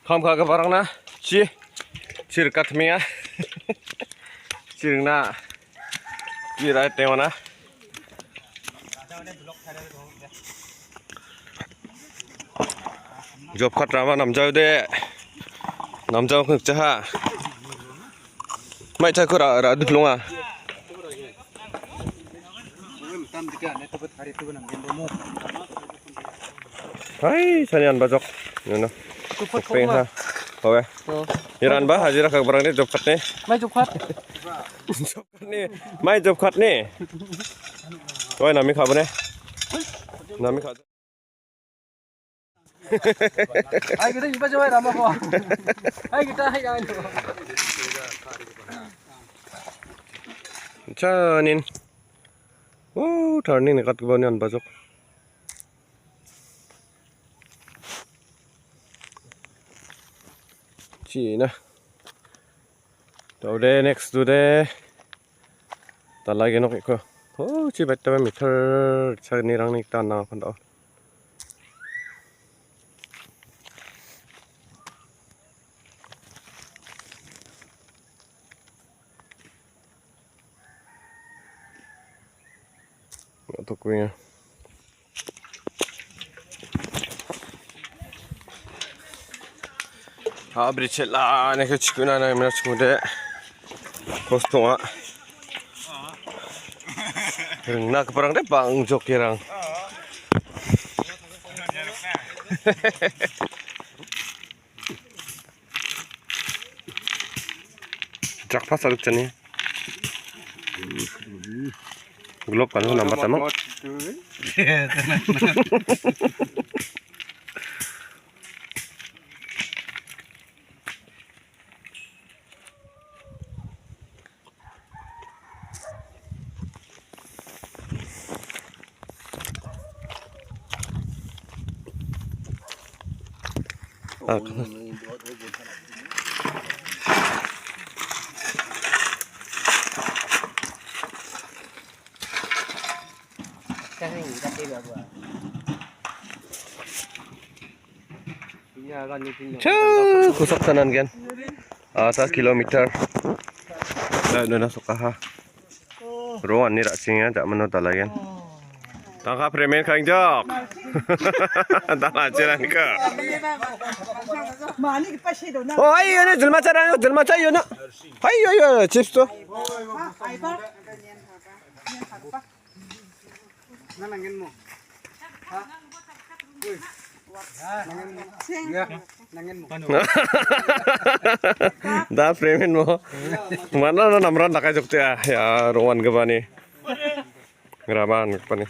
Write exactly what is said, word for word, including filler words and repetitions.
Kam ka·giparangna chi, chi rikatmenga. Chi ringna chi rait tengona. Job card rama namjaode. Namjao kengjaha. Mai chako ra, ra, dutlonga. Hai, sani anbajok. Nono. Tupot Topeng koma. Ha. Oke. Oh. Iran ba hajira ka·giparangni job card ni. Mai job card. Job card ni. Mai job card ni. Oi, nami khabone. Nami kha. Hai, kita jumpa coba nama ko. Hai, kita hai kan. Chanin. Oh, turning nekat ke bawah ni anbajok. China. Tode next today. Talagi nok iko. Oh, chi betta ba meter chagni rangni ta nang kon do. Tokuya. Ha, brichela, ne ke chikuna na mina chikude. Kostonga. Ringna keparang de bang jokerang. Jakphas adikjani. Glove kan nambar tamang. Cha, kosaksanan gen. Ada kilometer. Dah, dah, dah, sokaha. Rowan ni ra·chenga, ja·mano dalagen. Tangka premen kangjok. Dala cherangka. Oh, ayo, ne, jelma charang, jelma chayo, na. Ayo, ayo, chips to. Da premen mo. Mana na namran dakai jokte ya, ya, rowan gabani. Raman gabani.